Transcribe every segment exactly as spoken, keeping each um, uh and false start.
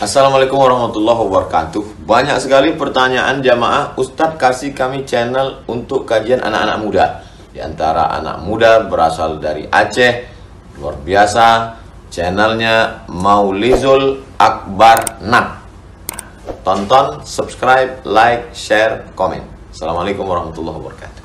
Assalamualaikum warahmatullahi wabarakatuh. Banyak sekali pertanyaan jamaah, "Ustadz, kasih kami channel untuk kajian anak-anak muda." Di antara anak muda berasal dari Aceh, luar biasa, channelnya Maulizul Akbar enam. Tonton, subscribe, like, share, komen. Assalamualaikum warahmatullahi wabarakatuh.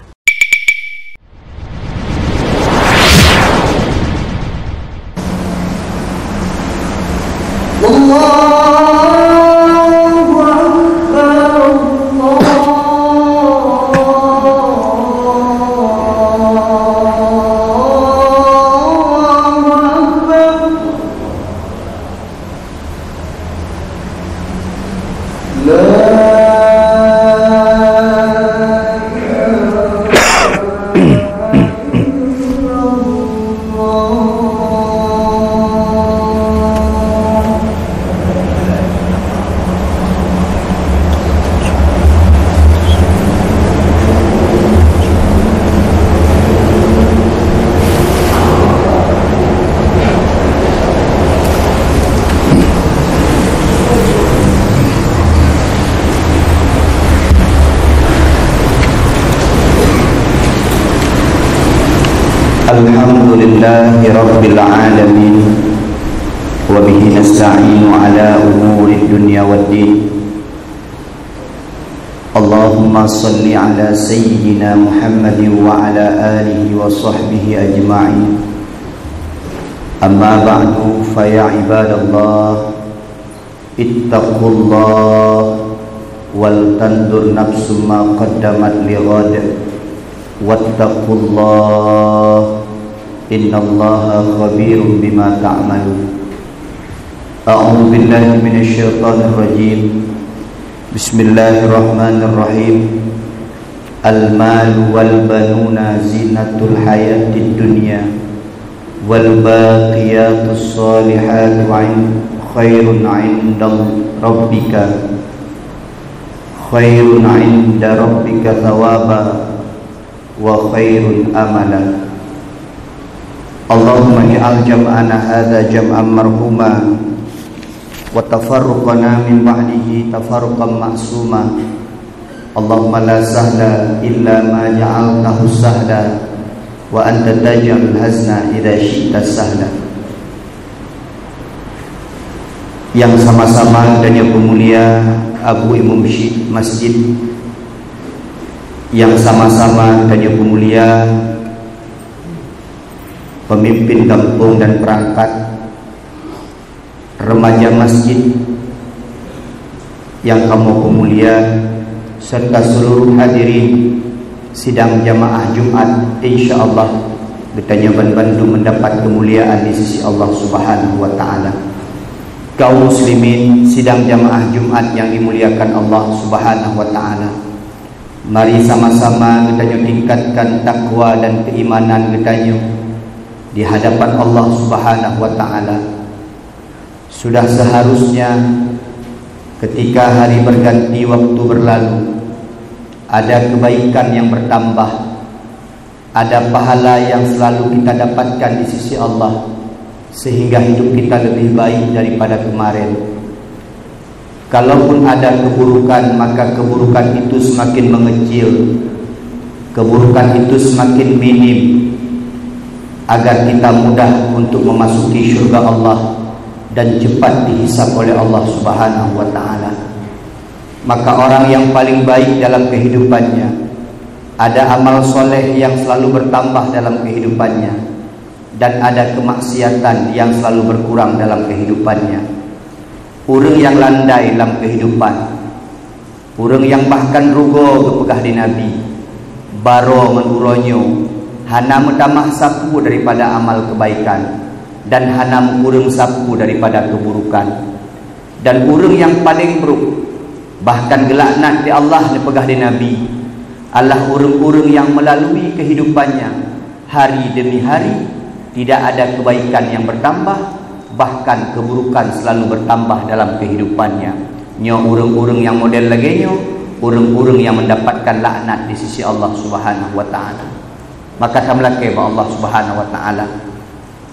الحمد لله رب العالمين، وبه نستعين على أمور الدنيا والدين. اللهم صل على سيدنا محمد وعلى آله وصحبه أجمعين. أما بعد، فيا عباد الله، اتقوا الله ولتنظر نفس ما قدمت لغد، واتقوا الله، إن الله خبير بما تعملون. أعوذ بالله من الشيطان الرجيم. بسم الله الرحمن الرحيم. المال والبنون زينة الحياة الدنيا، والباقيات الصالحات عن-، خير عند ربك، خير عند ربك ثوابا وخير أملا. اللهم اجعل جمعنا هذا جمعا مرحوما، وتفرقنا من بعده تفرقا معصوما. اللهم لا سهل إلا ما جعلته سهلا، وأنت تجعل الحزن إذا شئت سهلا. Nyang sama-sama geutanyoe peumulia Abu Imum Syik Masjid, nyang sama-sama geutanyoe peumulia pemimpin gampông dan perangkat, remaja masjid nyang kamoe peumulia, serta seluruh hadirin sidang jamaah Jumat, insya Allah geutanyoe banmandum mendapat keumuliaan di sisi Allah Subhanahu wa Ta'ala. Kaum muslimin, sidang jamaah Jumat nyang dimuliakan Allah Subhanahu wa Ta'ala, mari sama-sama geutanyoe tingkatkan takwa dan keimanan geutanyoe di hadapan Allah Subhanahu wa Ta'ala. Sudah seharusnya ketika hari berganti, waktu berlalu, ada kebaikan yang bertambah, ada pahala yang selalu kita dapatkan di sisi Allah, sehingga hidup kita lebih baik daripada kemarin. Kalaupun ada keburukan, maka keburukan itu semakin mengecil, keburukan itu semakin minim, agar kita mudah untuk memasuki syurga Allah dan cepat dihisab oleh Allah Subhanahu wa Ta'ala. Maka orang yang paling baik dalam kehidupannya, ada amal soleh yang selalu bertambah dalam kehidupannya, dan ada kemaksiatan yang selalu berkurang dalam kehidupannya. Ureuëng nyang landai lam keuhidupan, ureuëng nyang bahkan rugoe geupeugah di Nabi, baroe ngon uroe nyoe hana meutamah sapeue daripada amal keubaikan dan hana meukureueng sapeue daripada keuburukan. Dan ureuëng nyang paleng brok, bahkan geulaknat di Allah, neupeugah di Nabi, adalah ureuëng-ureuëng nyang meulalui keuhidupannya hari demi hari, tidak ada kebaikan yang bertambah, bahkan keburukan selalu bertambah dalam kehidupannya. Nyoe ureuëng-ureuëng nyang model lagée nyoe, ureuëng-ureuëng nyang mendapatkan laknat di sisi Allah Subhanahu wa Ta'ala. Maka tameulakée bak Allah Subhanahu wa Ta'ala,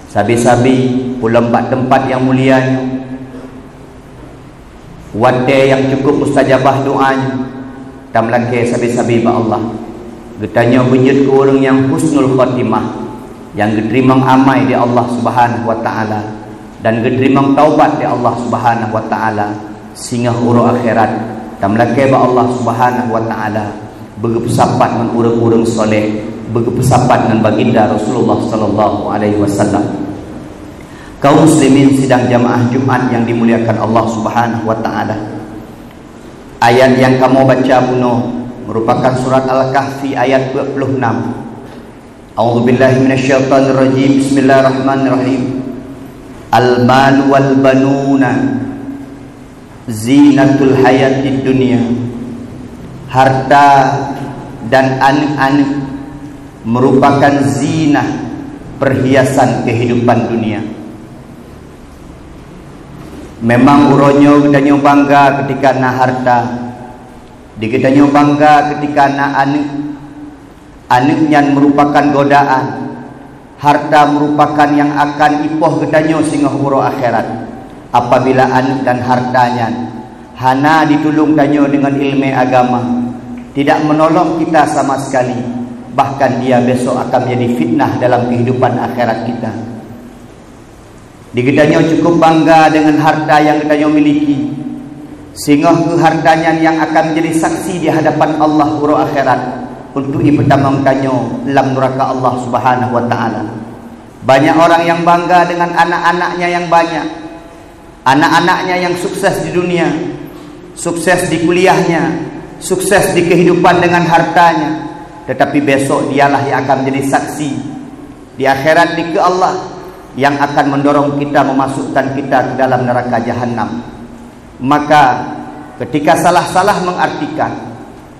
sabe-sabe pulang bak teumpat nyang mulia nyoe, Watée nyang cukup mustajabah doa nyoe, tameulakée sabe-sabe bak Allah. Geutanyoe beujeuet keu ureuëng nyang husnul khotimah, nyang geuteurimong amai di Allah Subhanahu wa Taala, dan geuteurimong taubat di Allah Subhanahu wa Taala. Singoh uroe akhirat, tameulakée bak Allah Subhanahu wa Taala, beugeupeusapat ngon ureuëng-ureuëng soleh, beugeupeusapat ngon baginda Rasulullah sallallahu alaihi wasallam. Kaum muslimin sidang jamaah Jumat yang dimuliakan Allah Subhanahu wa Taala. Ayat nyang kamoe baca bunoe merupakan surat Al-Kahfi ayat dua puluh enam. A'udzubillahi minasyaitonirrajim. Bismillahirrahmanirrahim. Al-malu wal banuna zinatul hayatid dunya. Harta dan aneuk-aneuk merupakan zinah, perhiasan kehidupan dunia. Memang uroe nyoe geutanyoe bangga ketika na harta, di geutanyoe bangga ketika na aneuk. Aneuk nyan merupakan godaan. Harta merupakan nyang akan ipoh geutanyoe singoh uroe akhirat. Apabila aneuk dan harta nyan hana ditulông tanyoe deungon ileumé agama, tidak menolong kita sama sekali, bahkan dia besok akan menjadi fitnah dalam kehidupan akhirat kita. Di geutanyoe cukup bangga deungon harta nyang geutanyoe miliki, singoh keu harta nyan nyang akan menjadi saksi di hadapan Allah uroe akhirat untuk jipeutamong tanyoe lam nuraka Allah Subhanahu wa Taala. Banyak orang yang bangga dengan anak-anaknya yang banyak, anak-anaknya yang sukses di dunia, sukses di kuliahnya, sukses di kehidupan dengan hartanya, tetapi besok dialah yang akan menjadi saksi di akhirat dikeue Allah yang akan mendorong kita, memasukkan kita ke dalam neraka Jahannam. Maka, ketika salah-salah mengartikan,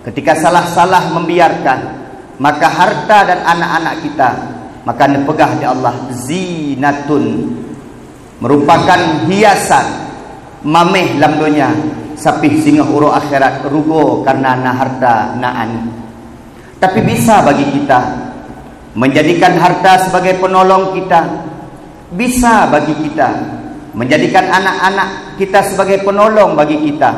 ketika salah-salah membiarkan, maka harta dan anak-anak kita, maka neupeugah di Allah, zinatun, merupakan hiasan, mameh lam donya, sapih singoh uroe akhirat rugoe karena na harta, na aneuk. Tapi bisa bagi kita menjadikan harta sebagai penolong kita, bisa bagi kita menjadikan anak-anak kita sebagai penolong bagi kita.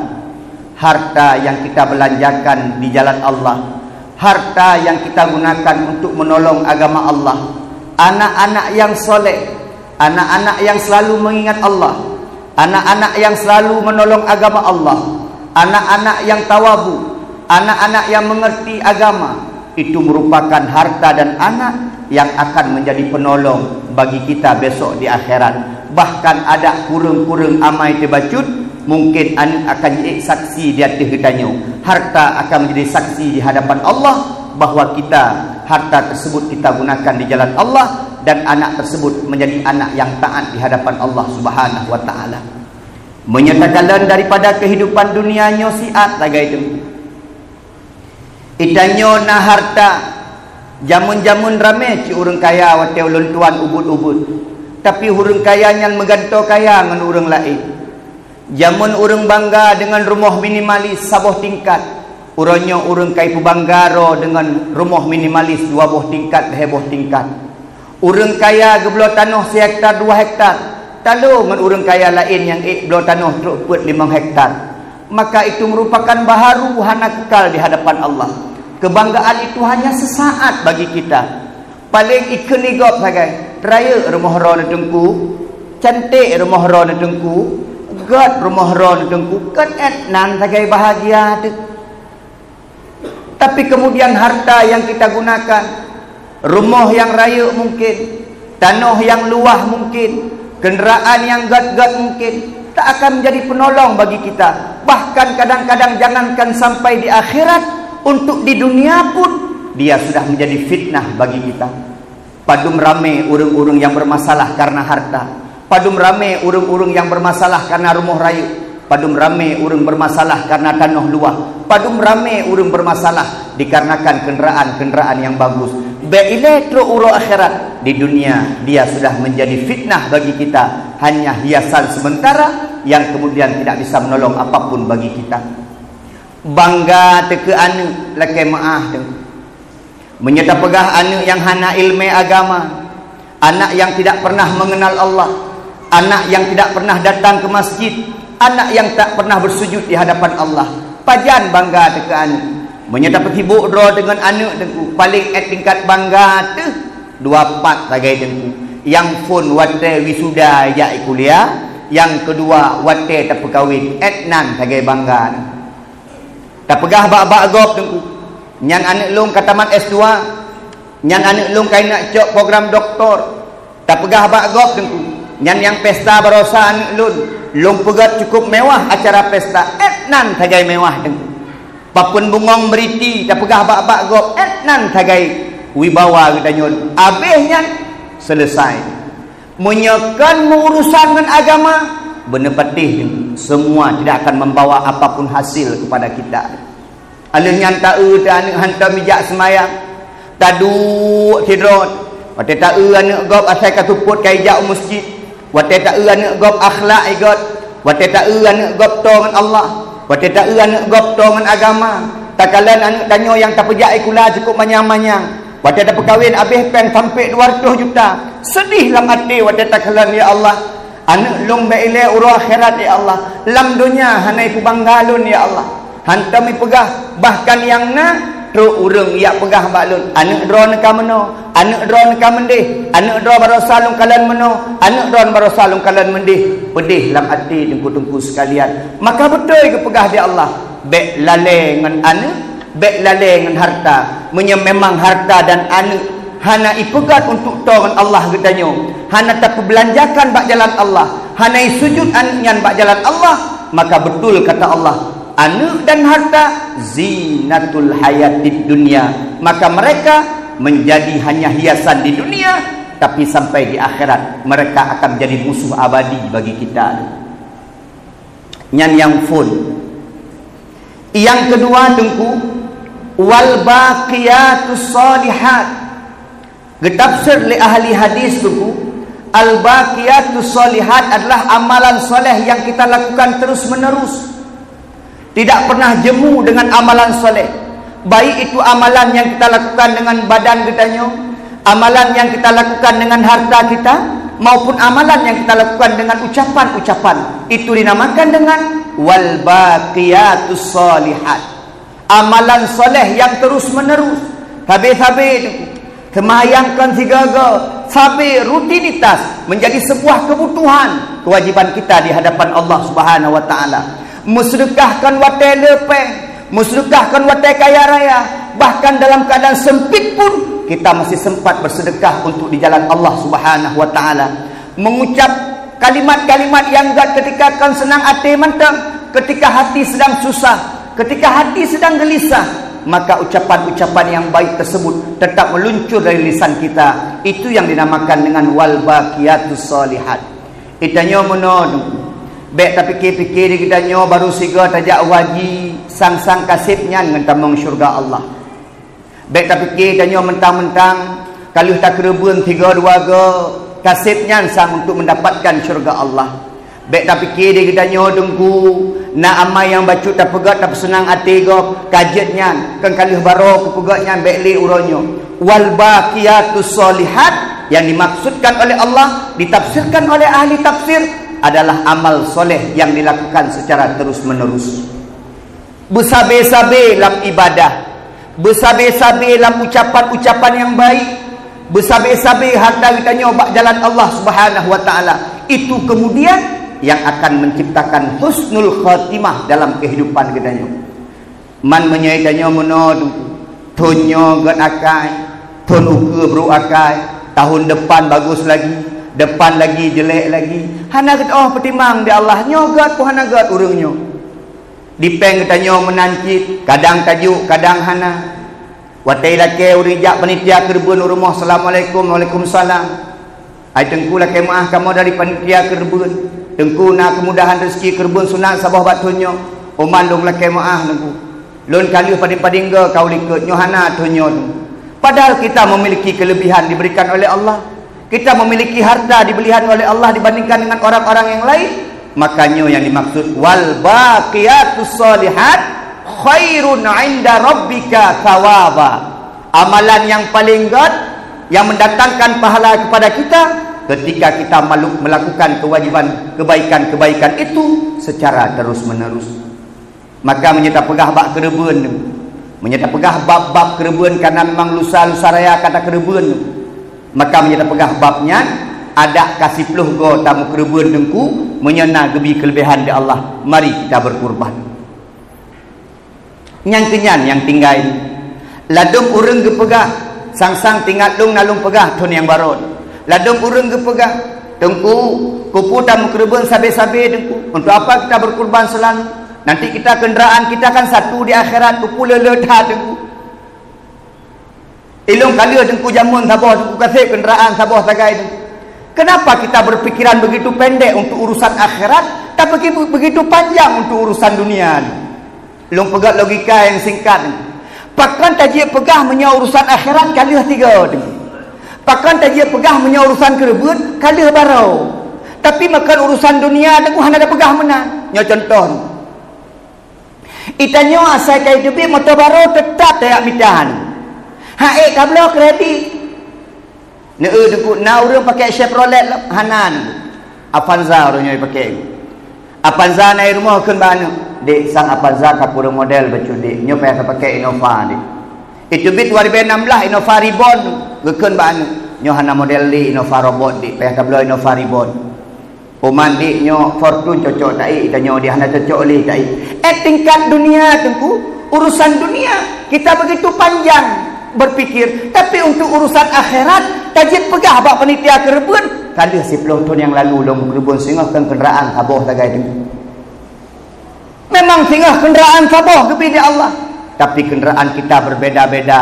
Harta yang kita belanjakan di jalan Allah, harta yang kita gunakan untuk menolong agama Allah, anak-anak yang soleh, anak-anak yang selalu mengingat Allah, anak-anak yang selalu menolong agama Allah, anak-anak yang tawadhu, anak-anak yang mengerti agama, itu merupakan harta dan anak yang akan menjadi penolong bagi kita besok di akhirat. Bahkan ada kureueng-kureueng amai teubacut, mungkin aneuk akan jiék saksi di ateueh geutanyoe. Harta akan menjadi saksi di hadapan Allah bahwa kita, harta tersebut kita gunakan di jalan Allah, dan anak tersebut menjadi anak yang taat di hadapan Allah Subhanahu wa Taala. Meunyoe takalon daripada kehidupan dunia nyoe siat lagée teungku. Itanyoe na harta, jameun-jameun ramé cit ureuëng kaya watée ulôn tuan ubit-ubit. Tapi ureuëng kaya nyan meugantoe kaya ngon ureuëng laén. Jameun ureuëng bangga deungon rumoh minimalis saboh tingkat, uroe nyoe ureuëng ka ipeubangga droe deungon rumoh minimalis dua boh tingkat, lhée boh tingkat. Ureuëng kaya geubloe tanoh sihektar dua hektar, talo ngon ureuëng kaya laén nyang ék bloe tanoh trok peuet limong hektar. Maka itu merupakan baharu hana kekal di hadapan Allah. Kebanggaan itu hanya sesaat bagi kita. Paléng ikheun lé gob sagai, rayeuk rumoh droeneuh teungku, canték rumoh droeneuh teungku, göt rumoh droeneuh teungku, kan ék nan sagai bahagia teuh. Tapi kemudian harta yang kita gunakan, rumoh nyang rayeuk mungkin, tanoh nyang luwah mungkin, keunderaan nyang göt-göt mungkin, tak akan menjadi penolong bagi kita. Bahkan kadang-kadang jangankan sampai di akhirat, untuk di dunia pun dia sudah menjadi fitnah bagi kita. Padum ramé ureuëng-ureuëng nyang beurmasalah kareuna harta. Padum ramé ureuëng-ureuëng nyang beurmasalah kareuna rumoh rayeuk. Padum ramé ureuëng beurmasalah kareuna tanoh luwah. Padum ramé ureuëng beurmasalah dikarenakan keunderaan-keunderaan nyang bagus. Bék ilée trok uroe akhirat, di dunia dia sudah menjadi fitnah bagi kita, hanya hiasan sementara yang kemudian tidak bisa menolong apapun bagi kita. Bangga teuh keu aneuk, lakée meuáh teuh. Meunyoe tapeugah aneuk nyang hana iéleumé agama, anak yang tidak pernah mengenal Allah, anak yang tidak pernah datang ke masjid, Anak yang tak pernah bersujud di hadapan Allah, pajan bangga teuh keu aneuk. Meunyoe tapeusibok droe deungon aneuk Teungku, paléng 'et tingkat bangga teuh dua pat sagai Teungku. Nyang phôn watée wisuda jak kuliah, nyang keudua watée tapeukawen, 'et nan sagai bangga. Tapeugah bak-bak gob Teungku, nyan aneuk lôn ka tamat S dua, nyan aneuk lôn ka inak cok program doktor. Tapeugah bak gob Teungku, nyan nyang pesta barosa aneuk lôn, lôn peugét cukup mewah acara pesta, 'et nan sagai mewah Teungku. Papeuen bungöng meuriti tapeugah bak-bak gob, 'et nan sagai wibawa geutanyoe. Abéh nyan selesai. Meunyoe kon meu-urusan ngon agama, beuneupatéh Teungku, semua tidak akan membawa apapun hasil kepada kita. Aleuh nyan taeu teuh aneuk hantom ijak seumayang, taduek sidroe. Watée taeu aneuk gob asai ka seupôt ka ijak u meuseujid, watée taeu aneuk gob akhlak i gét, watée taeu aneuk gob toe ngon Allah, watée taeu aneuk gob toe ngon agama, takalon aneuk tanyoe nyang tapeujak sikula cukup manyang-manyang, watée tapeukawen abéh péng sampoe dua ratus juta. Seudeh lam até watée takalon, ya Allah, aneuk lôn bék ilée uroe akhirat, ya Allah. Lam donya hana ipeubangga lôn, ya Allah. Hantom ipeugah, bahkan nyang na trok ureuëng jak peugah bak lôn, "Aneuk droeneuh ka meunoe, aneuk droeneuh ka meudeh, aneuk droe barosa lôn kalon meunoe, aneuk droe barosa lôn kalon meudeh." Peudeh lam até Teungku-teungku sekalian. Maka beutôi geupeugah di Allah, bék lalée ngon aneuk, bék lalée ngon harta. Meunyoe memang harta dan aneuk hana ipeugét untuk toe ngon Allah geutanyoe, hana tapeubeulanjakan bak jalan Allah, hana isujut aneuk nyan bak jalan Allah, maka beutôi kata Allah, aneuk dan harta zinatul hayatid dunya, maka mereka menjadi hanya hiasan di dunia, tapi sampai di akhirat mereka akan menjadi musuh abadi bagi kita. Nyan nyang phôn. Nyang keudua Teungku, wal baqiyatus shalihat. Geutafsir lé ahli hadis Teungku, al baqiyatus shalihat adalah amalan soleh yang kita lakukan terus-menerus. Tidak pernah jemu dengan amalan soleh. Baik itu amalan yang kita lakukan dengan badan geutanyoe, amalan yang kita lakukan dengan harta kita, maupun amalan yang kita lakukan dengan ucapan-ucapan. Itu dinamakan dengan wal baqiyatus shalihat. Amalan soleh yang terus-menerus. Sabe-sabe Teungku. Seumayang kon sigoe-goe, sabe rutinitas menjadi sebuah kebutuhan, kewajiban kita di hadapan Allah Subhanahu wa Taala. Meuseudeukah kon watée le péng, meuseudeukah kon watée kaya raya, bahkan dalam keadaan sempit pun kita masih sempat bersedekah untuk di jalan Allah Subhanahu wa Taala. Mengucap kalimat-kalimat nyang gét ketika kon seunang até mantong, ketika hati sedang susah, ketika hati sedang gelisah, maka ucapan-ucapan yang baik tersebut tetap meluncur dari lisan kita. Itu yang dinamakan dengan wal baqiyatus shalihat. Geutanyoe meunoe, bék tapike-pike di geutanyoe baru sigoe tajak haji, sang-sang ka seb nyan ngon tamong syeuruga Allah. Bék tapike tanyoe mentang-mentang ka lheueh takeureubeuen sigoe dua goe, ka seb nyan sang untuk mendapatkan syeuruga Allah. Bék tapike di geutanyoe Teungku, na amai nyang bacut tapeugét tapeuseunang até gob, ka jeuet nyan, kon ka lheueh baroe kupeugét nyan bék lé uroe nyoe. Wal baqiyatus shalihat yang dimaksudkan oleh Allah, ditafsirkan oleh ahli tafsir, adalah amal soleh yang dilakukan secara terus-menerus. Beusabe-sabe lam ibadah, beusabe-sabe lam ucapan-ucapan nyang baik, beusabe-sabe hareuta geutanyoe bak jalan Allah Subhanahu wa Taala. Itu kemudian yang akan menciptakan husnul khatimah dalam kehidupan geutanyoe. Man meunyoe tanyoe meunoe Teungku, thon nyoe gét akai, thon ukeue brok akai, tahun depan bagus lagi, depan lagi jelek lagi, hana geutoh peutimang di Allah, nyoe gét peue hana gét ureuëng nyoe. Di péng geutanyoe meunan cit, kadang tajok, kadang hana. Watée lakée ureuëng jak panitia keureubeuen u rumoh, "Assalamualaikum." "Waalaikumsalam." "Hai Teungku, lakée meuáh kamoe dari panitia keureubeuen. Teungku, na keumudahan reuseuki keureubeuen sunat saboh bak thon nyoe?" "Oh man lôn lakée meuáh Teungku. Lôn ka lheueh pading-pading goe ka u likot, nyoe hana thon nyoe Teungku." Padahal kita memiliki kelebihan diberikan oleh Allah. Kita memiliki harta diberikan oleh Allah dibandingkan dengan orang-orang yang lain. Maka nyoe nyang dimaksud, "Wal baqiyatus shalihat khairun 'inda rabbika thawaba." Amalan yang paling gét, yang mendatangkan pahala kepada kita, Ketika kita malu-, melakukan kewajiban kebaikan-kebaikan itu secara terus-menerus, maka meunyoe tapeugah bak keureubeuen, meunyoe tapeugah bab-bab keureubeuen, karena memang lusa-lusa raya ka takeureubeuen, maka meunyoe tapeugah bab nyan, adak ka siplôh goe tameukeureubeuen Teungku, meunyoe na geubi keuleubehan di Allah, mari kita berkurban. Nyang keunyan nyang tinggai. Ladôm ureuëng geupeugah, sang-sang tingat lôn na lôn peugah thon nyang barô. Ladôm ureuëng geupeugah, "Teungku, keupeue tameukeureubeuen sabe-sabe, Teungku? Untuk apa kita berkurban selalu? Nanti kita kendaraan kita kan satu di akhirat, keupeue le-le that, Teungku?" Ilôn ka lheueh Teungku jameun saboh, Teungku ka sép kendaraan saboh sagai, Teungku. Kenapa kita berpikiran begitu pendek untuk urusan akhirat, tapi begitu panjang untuk urusan dunia? Lôn peugah logika nyang singkat, Teungku. Pakon tajeuet peugah meunyoe urusan akhirat ka lheueh tiga, Teungku? Pakon tajeuet peugah meunyoe urusan keureubeuen ka lheueh barô? Tapi makon urusan dunia, Teungku, hana tapeugah meunan. Nyoe contoh, Teungku. Itanyoe asai ka teubiet moto barô, teutap tajak mita. Hana ék tabloe kredit. Neu-eu Teungku, na ureuëng pakai Chevrolet lom? Hana, Teungku. Avanza ureuëng nyoe pakai. Avanza na i rumoh, kheun bak aneuk, "Dek, sang Avanza ka kureueng model bacut, Dek. Nyoe payah tapakai Innova, Dek." Iteubiet dua ribu enam belas Innova Reborn, geukheun bak aneuk, "Nyoe hana model lé, Innova robot, Dek. Payah tabloe Innova Reborn." Uman, "Dek, nyoe Fortuner cocok taék, tanyoe di hana cocok lé taék." Eh, tingkat dunia, Teungku, urusan dunia, kita begitu panjang berpikir. Tapi untuk urusan akhirat, tajeuet peugah bak panitia keureubeuen, "Ka lheueh siplôh thon nyang lalu lôn keureubeuen singoh kon kendaraan saboh sagai, Teungku." Memang singoh kendaraan saboh geubri di Allah, tapi kendaraan kita berbeda-beda,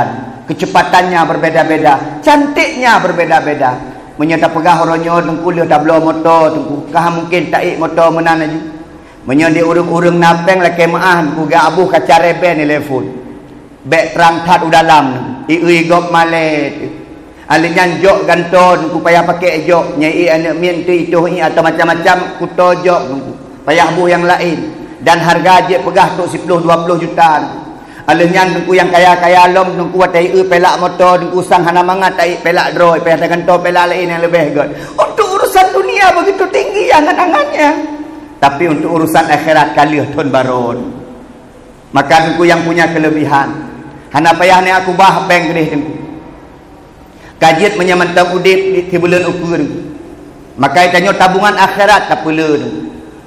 kecepatannya berbeda-beda, cantiknya berbeda-beda. Meunyoe tapeugah uroe nyoe, Teungku, lheueh tabloe moto, Teungku, ka mungken taék moto meunan laju. Meunyoe di ureuëng-ureuëng na péng, lakée meuáh, Teungku, geuaboh kaca reben di lefon. Bék trang that u dalam, ié gob malée teuh. Aleuh nyan jok gantoe, Teungku, payah pakai jok, nyang ié aneuk miet teuh, itoh ié atau macam-macam kuto jok, Teungku. Payah boh nyang laén. Dan hareuga jeuet peugah trok siplôh dua plôh juta, Teungku. Aleuh nyan, Teungku, nyang kaya-kaya lom, Teungku, watée ié pelak moto, Teungku, sang hana mangat taék pelak droe, payah tagantoe pelak laén nyang leubeh gét. Untuk urusan dunia begitu tinggi angan-angannya. Tapi untuk urusan akhirat ka lheueh thon barô. Maka Teungku nyang punya kelebihan, hana payah neuakubah péng keudeh, Teungku. Ka jeuet meunyoe mantong udeb di sibuleuen ukeue, Teungku. Maka tanyoe tabungan akhirat tapeule, Teungku.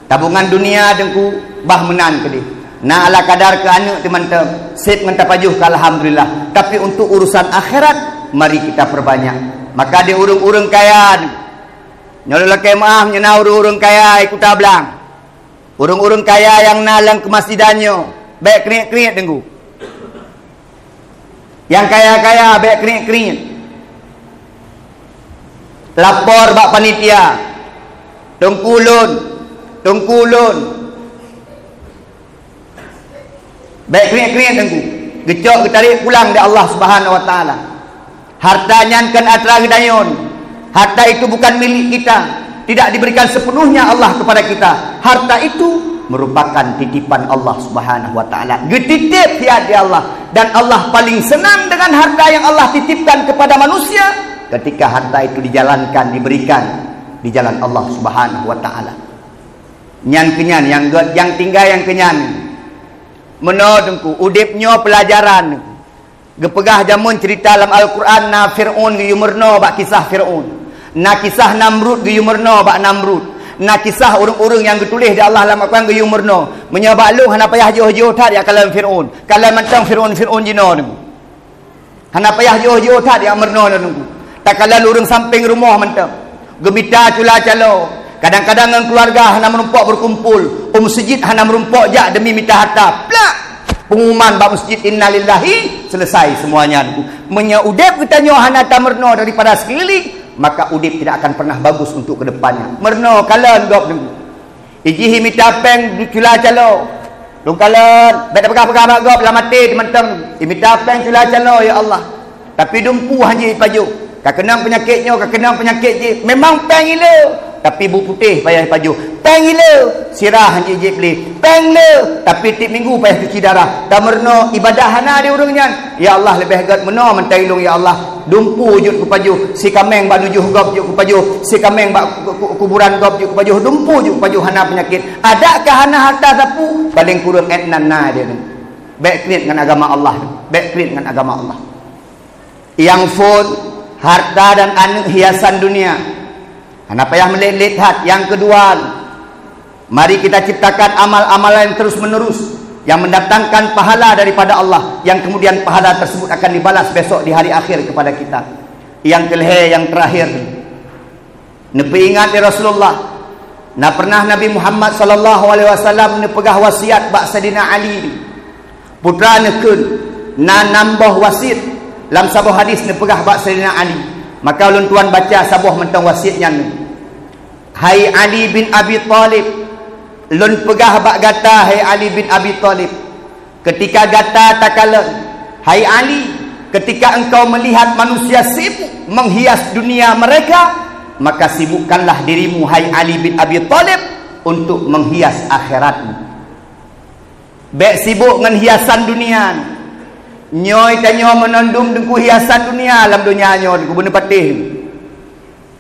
Tabungan dunia, Teungku, bah meunan keudeh. Na ala kadar keu aneuk teuh mantong, sép ngon tapajoh keu alhamdulillah. Tapi untuk urusan akhirat, mari kita perbanyak. Maka di ureuëng-ureuëng kaya, Teungku. Nyoe lôn lakée meuáh, nyoe na ureuëng-ureuëng kaya i Kuta Blang. Ureuëng-ureuëng kaya nyang na lam keumasjidan nyoe, bék kriet-kriet, Teungku. Nyang kaya-kaya bék kriet-kriet. Lapor bak panitia, "Teungku lôn, Teungku lôn." Bék kriet-kriet, Teungku. Geucok, geutarek pulang di Allah Subhanahu wa Taala. Harta nyan kon atra geutanyoe. Harta itu bukan milik kita. Tidak diberikan sepenuhnya Allah kepada kita. Harta itu merupakan titipan Allah Subhanahu wa Taala. Geutitip siat di Allah, dan Allah paling senang dengan harta yang Allah titipkan kepada manusia ketika harta itu dijalankan, diberikan di jalan Allah Subhanahu wa Taala. Nyan keunyan nyang gét, nyang tinggai nyang keunyan. Meunoe, Teungku, udeb nyoe peulajaran. Geupeugah jameun cerita lam Al-Quran, na Fir'aun geuyue meurunoe bak kisah Fir'aun. Na kisah Namrud geuyue meurunoe bak Namrud. Na kisah ureuëng-ureuëng nyang geutuléh di Allah lam Al-Quran geuyue meurunoe. Meunyoe bak lôn hana payah jiôh-jiôh that jak kalon Fir'aun. Kalon mantong Fir'aun-Fir'aun jinoe, Teungku. Hana payah jiôh-jiôh that jak meurunoe, Teungku. Takalon ureuëng sampéng rumoh mantong. Geumita cula calo. Kadang-kadang ngon keuluwarga hana meurumpok beukumpul. U meuseujid hana meurumpok jak demi mita harta. Plak! Pengumuman bak meuseujid, "Innalillahi," selesai semuanya, Teungku. Meunyoe udeb geutanyoe hana tameurunoe daripada seukeuliléng, maka udeb tidak akan pernah bagus untuk ke depannya. Meurunoe, kalon gob, Teungku. Ijih imita péng di cula calo. Lôn kalon, bék tapeugah-peugah bak gob, lam até teuh mantong. Imita péng cula calo, ya Allah. Tapi dumpeue hana jipajoh. Ka keunong peunyakét nyoe, ka keunong peunyakét jih. Memang péng ilée. tapi bu putéh payah pajoh. Péng ilée, sirah han jijép lé. Péng le, tapi tiep minggu payah cuci darah. Tameurunoe ibadah hana di ureuëng nyan. Ya Allah, leubeh gét meunoe mantong ilông, ya Allah. Dumpeue jeuet kupajoh, si kaméng bak nujoh gob jeuet kupajoh, si kaméng bak ku-, ku-, kuburan gob jeuet kupajoh, dumpeue jeuet kupajoh hana peunyakét. Adak ka hana hareuta sapeue, paleng kureueng ék nan na di nyan. Bék kriet ngon agama Allah, bék kriet ngon agama Allah. Nyang phôn, hareuta dan aneuëk hiasan dunia. Hana payah meulet-let that. Nyang keudua, mari kita ciptakan amal-amalan yang terus-menerus yang mendatangkan pahala daripada Allah, yang kemudian pahala tersebut akan dibalas besok di hari akhir kepada kita. Nyang keulhée, nyang terakhir, neupeuingat lé Rasulullah, na pernah Nabi Muhammad sallallahu alaihi wasallam neupeugah wasiat bak Saidina Ali, putra neukheun, na nam boh wasiet. Lam saboh hadis neupeugah bak Saidina Ali, maka ulôn tuan baca saboh mantong wasiet nyan. Hai Ali bin Abi Thalib, lôn peugah bak gata, hai Ali bin Abi Thalib, ketika gata takalon, hai Ali, ketika engkau melihat manusia sibuk menghias dunia mereka, maka sibukkanlah dirimu, hai Ali bin Abi Thalib, untuk menghias akhiratmu. Bék sibuk ngon hiasan dunia. Nyoe tanyoe meunondum teungku hiasan dunia lam donya nyoe teungku beuneupatéh.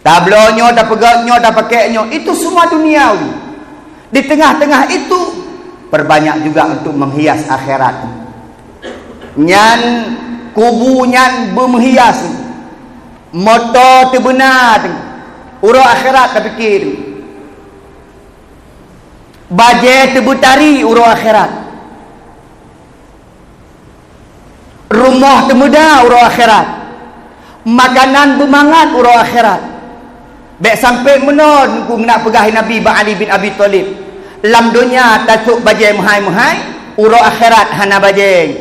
Tabloe nyoe, tapeugét nyoe, tapakée nyoe, itu semua duniawi. Di tengah-tengah itu, perbanyak juga untuk menghias akhirat. Nyan kubu nyan beumeuhias. Moto teubeuna uroe akhirat tapike. Bajée teubeutari uroe akhirat. Rumoh teumeuda uroe akhirat. Makanan beumangat uroe akhirat. Bék sampai meunoe teungku nak peugah Nabi bak Ali bin Abi Thalib. Lam donya tacok bajée meuhai-meuhai, uroe akhirat hana bajée.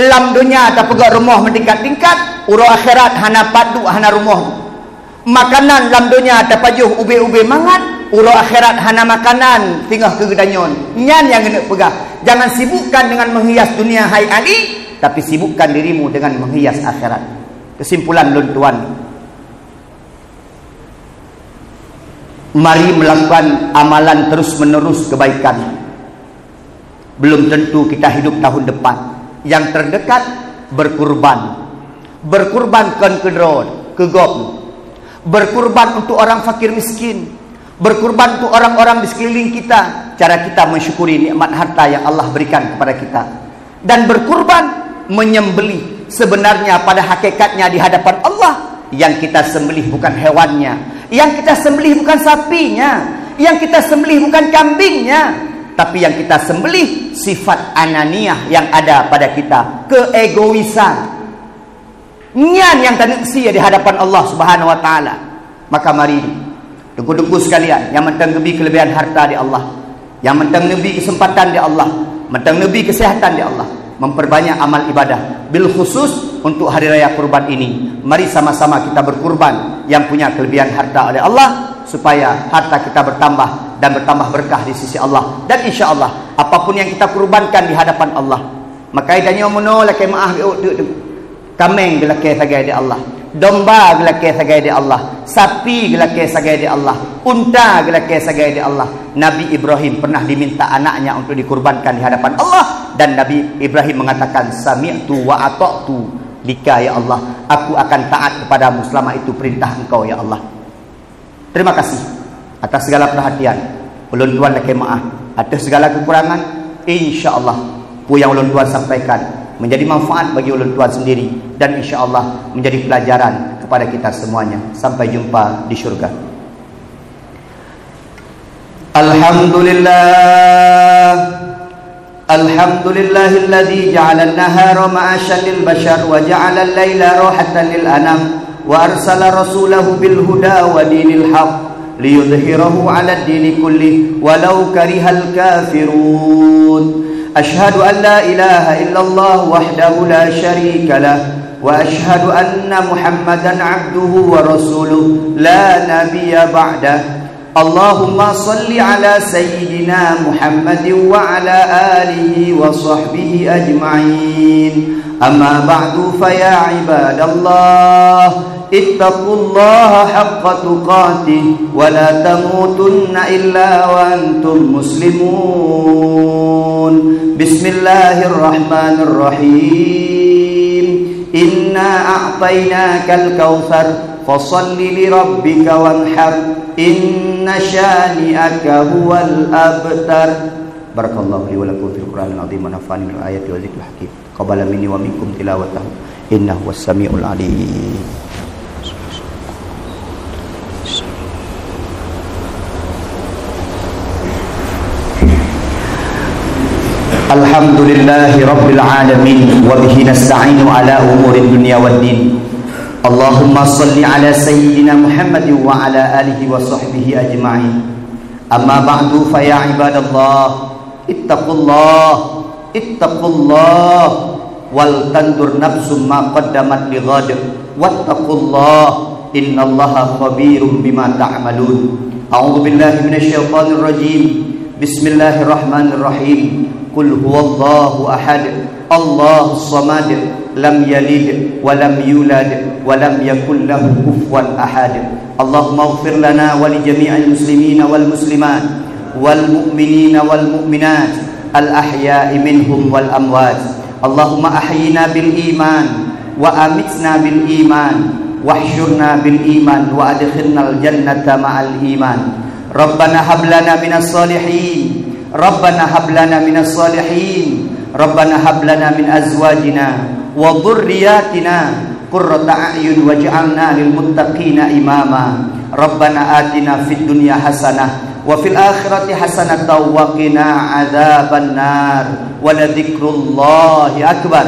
Lam donya tapeugét rumoh meutingkat-tingkat, uroe akhirat hana pat duek, hana rumoh. Makanan lam donya tapajoh ubé-ubé mangat, uroe akhirat hana makanan singoh keu geutanyoe. Nyan nyang geuneuk peugah, jangan sibukkan dengan menghias dunia, hai Ali, tapi sibukkan dirimu dengan menghias akhirat. Kesimpulan lôn tuan, mari melakukan amalan terus-menerus kebaikan. Belum tentu kita hidup tahun depan. Yang terdekat, berkurban. Berkurban kon keu droe, keu gob. Berkurban untuk orang fakir miskin. Berkurban untuk orang-orang di sekeliling kita. Cara kita mensyukuri nikmat harta yang Allah berikan kepada kita. Dan berkurban, menyembelih, sebenarnya pada hakikatnya di hadapan Allah, yang kita sembelih bukan hewannya, yang kita sembelih bukan sapinya, yang kita sembelih bukan kambingnya, tapi yang kita sembelih sifat ananiah yang ada pada kita, keegoisan. Nyan nyang taneuk sie di hadapan Allah Subhanahu wa Taala. Maka mari, teungku-teungku sekalian, nyang mantong neubi keulebihan harta di Allah, nyang mantong neubi keuseumpatan di Allah, mantong neubi keuseuhatan di Allah, memperbanyak amal ibadah, bil khusus untuk hari raya kurban ini. Mari sama-sama kita berkurban yang punya kelebihan harta oleh Allah, supaya harta kita bertambah dan bertambah berkah di sisi Allah. Dan insya Allah, apapun yang kita kurbankan di hadapan Allah, maka tanyoe meunoe lakée meuáh geuh teuk-teuk. Kaméng geulakée sagai di Allah, domba geulakée sagai di Allah, sapi geulakée sagai di Allah, unta geulakée sagai di Allah. Nabi Ibrahim pernah diminta anaknya untuk dikurbankan di hadapan Allah, dan Nabi Ibrahim mengatakan, "Sami'tu wa ata'tu lika, ya Allah, aku akan taat kepadamu selama itu perintah Engkau, ya Allah." Terima kasih atas segala perhatian. Ulôn tuan lakée meuáh atas segala kekurangan. Insya Allah, peue nyang ulôn tuan sampaikan menjadi manfaat bagi ulôn tuan sendiri dan insya Allah menjadi pelajaran kepada kita semuanya. Sampai jumpa di syurga. Alhamdulillah. الحمد لله الذي جعل النهار معاشا للبشر وجعل الليل راحة للأنام وأرسل رسوله بالهدى ودين الحق ليظهره على الدين كله ولو كره الكافرون. أشهد أن لا إله إلا الله وحده لا شريك له، وأشهد أن محمدا عبده ورسوله لا نبي بعده. اللهم صل على سيدنا محمد وعلى آله وصحبه أجمعين. أما بعد، فيا عباد الله، Ittaqullaha haqqa tuqatih wa la tamutunna illa wa antum muslimun. Bismillahirrahmanirrahim. Inna a'tainakal kautsar, fasalli li rabbika wanhar, inna syani'aka huwal abtar. Barakallahu li wa lakum fil Qur'anil azim wa nafa'ani bil ayati wa dzikril hakim. Taqabbala minni wa minkum tilawatahu, innahu huwas samiul alim. Alhamdulillahi rabbil alamin, wa bihi nasta'inu ala umurid dunya waddin. Allahumma salli ala sayyidina Muhammadin wa ala alihi wa sahbihi ajma'in. Amma ba'du, fa ya ibadallah, ittaqullah, ittaqullah, wal tanzur nafsum ma qaddamat lighad, wattaqullah, innallaha khabirum bima ta'malun. A'udzu billahi minasy syaithanir rajim. Bismillahirrahmanirrahim. Qul huwallahu ahad. Allahus samad, lam yalid wa lam yulad wa lam yakul lahu kufuwan ahad. Allahumma ighfir lana wa li jami'il muslimina wal muslimat, wal mu'minina wal mu'minat, al ahya'i minhum wal amwat. Allahumma ahyina bil iman, wa amitna bil iman, wahsyurna bil iman, wa adkhilnal jannata ma'al iman. Rabbana hab lana minas salihin. Rabbana hab lana minas salihin. Rabbana hab lana min azwajina wa dzurriyyatina qurrata a'yun waj'alna lil muttaqina imama. Rabbana atina fid dunya hasanah wa fil akhirati hasanatan wa qina adzabannar. Wa la dzikrullahi akbar.